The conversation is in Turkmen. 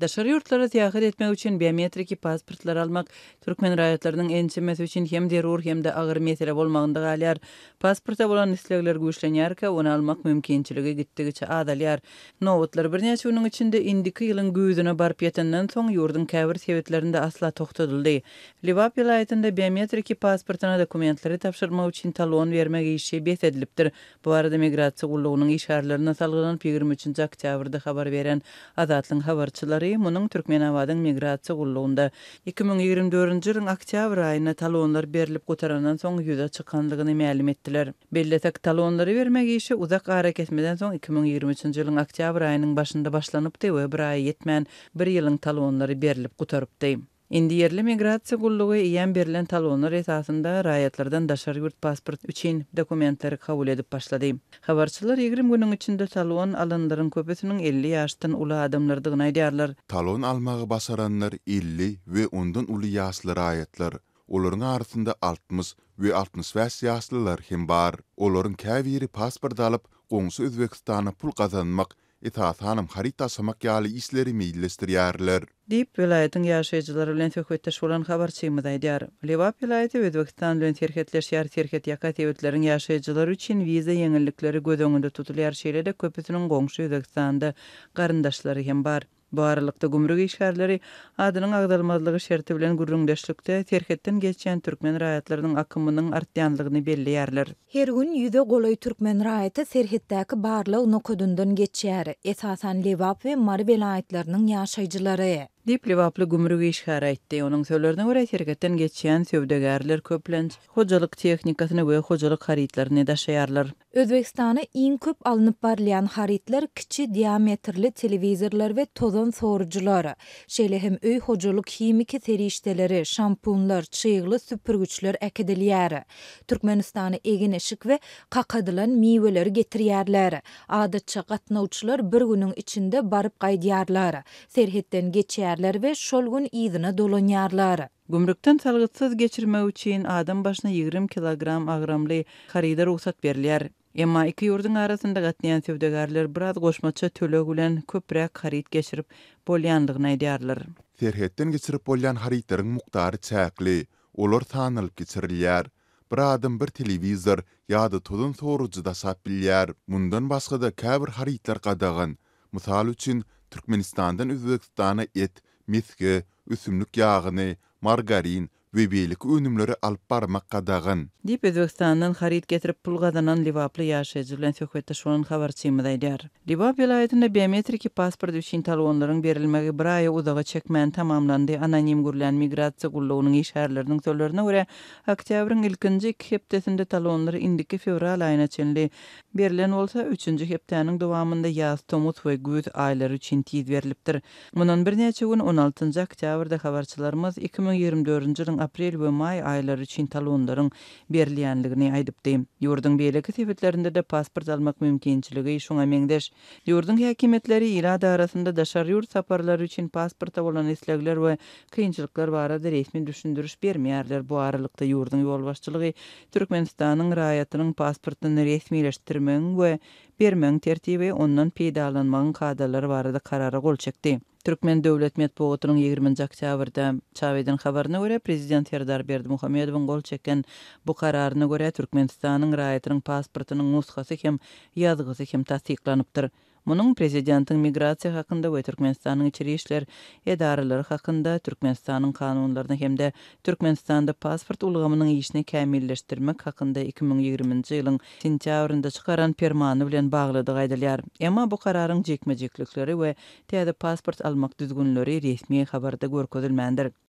Daşary ýurtlara syýahat etmek üçin biometriki pasportlary almak türkmen raýatlarynyň ençemesi üçin hem zerur hem-de agyr mesele bolmagynda galýar. Pasporta bolan islegler güýçlenýärkä, ony almak mümkinçiligi gitdigiçe azalýar. Nobatlar birnäçe günüň içinde indiki ýylyň güýzüne baryp ýetenden soň, ýurduň käbir sebitlerinde asla togtadyldy. Lebap welaýatynda biometriki pasportyna dokumentleri tabşyrmak üçin talon bermek işi bes edilipdir. Bu barada Migrasiýa gullugynyň işgärlerine salgylanyp, 23 nji oktýabrda habar beren Azatlygyň habarçylary munuň Türkmenabadyň Migrasiýa gullugynda 2024-nji ýylyň oktýabr aýynda talonlar berlip gutarandan soň ýüze çykandygyny mälim etdiler. Bellesek, talonlary bermek işi uzak arakesmeden soň 2023-nji ýylyň oktýabr aýynyň başynda başlanypdy we bir aýa ýetmän bir ýylyň talonlary berlip gutarypdy. Indi ýerli migrasiýa gullugy eýýäm berlen talonlar esasynda raýatlardan daşary ýurt pasport üçin dokumentleri kabul edip başlady. Habarçylar 20 günüň içinde talon alanlaryň köpüsiniň 50 ýaşdan uly adamlardygyny aýdýarlar. Talon almagy başaranlar 50 we ondan uly ýaşly raýatlar. Olaryň arasynda 60 we 65 ýaşlylar hem bar. Olaryň käbiri pasport alyp, goňşy Özbegistana pul gazanmak esasanam haryt daşamak ýaly işleri meýilleşdirýärler. Diýip, welaýatyň ýaşaýjylary bilen söhbetdeş bolan habarçymyz aýdýar. Lebap welaýaty Özbegistan bilen serhetleşýär, serhetýaka sebitleriň ýaşaýjylary üçin wiza ýeňillikleri göz öňünde tutulýar, şeýle-de köpüsiniň goňşy Özbegistanda garyndaşlary hem bar. Bu aralykda, gümrük işgärleri adynyň agzalmazlygy şerti bilen gürrüňdeşlikde serhetden geçýän türkmen raýatlarynyň akymynyň artýanlygyny belleýärler. Her gün ýüze golaý türkmen raýaty serhetdäki barlag nokadyndan geçýär, esasan Lebap we Mary welaýatlarynyň ýaşaýjylary. Diýip, lebaply gümrük işgäri aýtdy. Onuň sözlerine görä, serhetden geçýän söwdagärler köplenç hojalyk tehnikasyny we hojalyk harytlaryny daşaýarlar. Özbegistana iň köp alnyp barylýan harytlar kiçi diametrli telewizorlar we tozan sorujylar. Şeýle hem öý hojalyk himiki serişdeleri, şampunlar, çygly süpürgiçler äkidilýär. Türkmenistana egin-eşik we kakadylan miweleri getirýärler. Adatça gatnawçylar bir günüň içinde baryp gaýdýarlar. Serhetden geçýärler we şol gün yzyna dolanýarlar. Gümrükden salgytsyz geçirmek üçin adam başyna 20 kilogram agramly haryda rugsat berilýär. Emma iki ýurduň arasynda gatnaýan söwdagärler biraz goşmaça töleg bilen köpräk haryt geçirip bolýandygyny aýdýarlar. Serhetden geçirip bolýan harytlaryň mukdary çäkli, olar sanalyp geçirilýär. Bir adam bir telewizor ýa-da tozan sorujy daşap bilýär. Mundan başga-da käbir harytlar gadagan. Mysal üçin, Türkmenistandan Özbegistana et, mesge, ösümlik ýagyny, margarin we beýleki önümleri alyp barmak gadagan. Diýip, Özbegistandan haryt getirip pul gazanan lebaply ýaşaýjy bilen söhbetdeş bolan habarçymyz aýdýar. Lebap welaýatynda biometriki pasport üçin talonlaryň berilmegi bir aýa uzaga çekmän tamamlandy. Anonim gürlän migrasiýa gullugynyň işgärleriniň sözlerine görä, oktýabryň ilkinji iki hepdesinde talonlar indiki fewral aýyna çenli berlen bolsa, üçünji hepdäniň dowamynda ýaz, tomus we güýz aýlary üçin tiz berlipdir. Mundan birnäçe gün, on altynjy oktýabrda habarçylarymyz 2024-nji ýylyň aprel we maý aýlary üçin talonlaryň berilýändigini aýdypdy. Ýurduň beýleki sebitlerinde-de pasport almak mümkinçiligi şuňa meňzeş. Ýurduň häkimiýetleri ilat arasynda daşary ýurt saparlary üçin pasporta bolan islegler we kynçylyklar barada resmi düşündiriş bermeýärler. Bu aralykda, ýurduň ýolbaşçylygy Türkmenistanyň raýatynyň pasportyny resmileşdirmegiň we bermegiň tertibi, ondan peýdalanmagyň kadalary barada karara gol çekdi. Türkmen döwlet metbugatynyň ýigriminji oktýabrda çap eden habaryna görä, prezident Serdar Berdimuhamedowyň gol çeken bu kararyna görä, Türkmenistanyň raýatynyň pasportynyň nusgasy hem ýazgysy hem tassyklanypdyr. Munuň Prezidentiň Migrasiýa hakynda we Türkmenistanyň Içeri işler edaralary hakynda Türkmenistanyň Kanunlaryna hem-de Türkmenistanda pasport ulgamynyň işini kämilleşdirmek hakynda 2020-nji ýylyň sentýabrynda çykaran Permany bilen baglydygy aýdylýar. Emma bu kararyň jikme-jiklikleri we täze pasport almak düzgünleri resmi habarda görkezilmändir.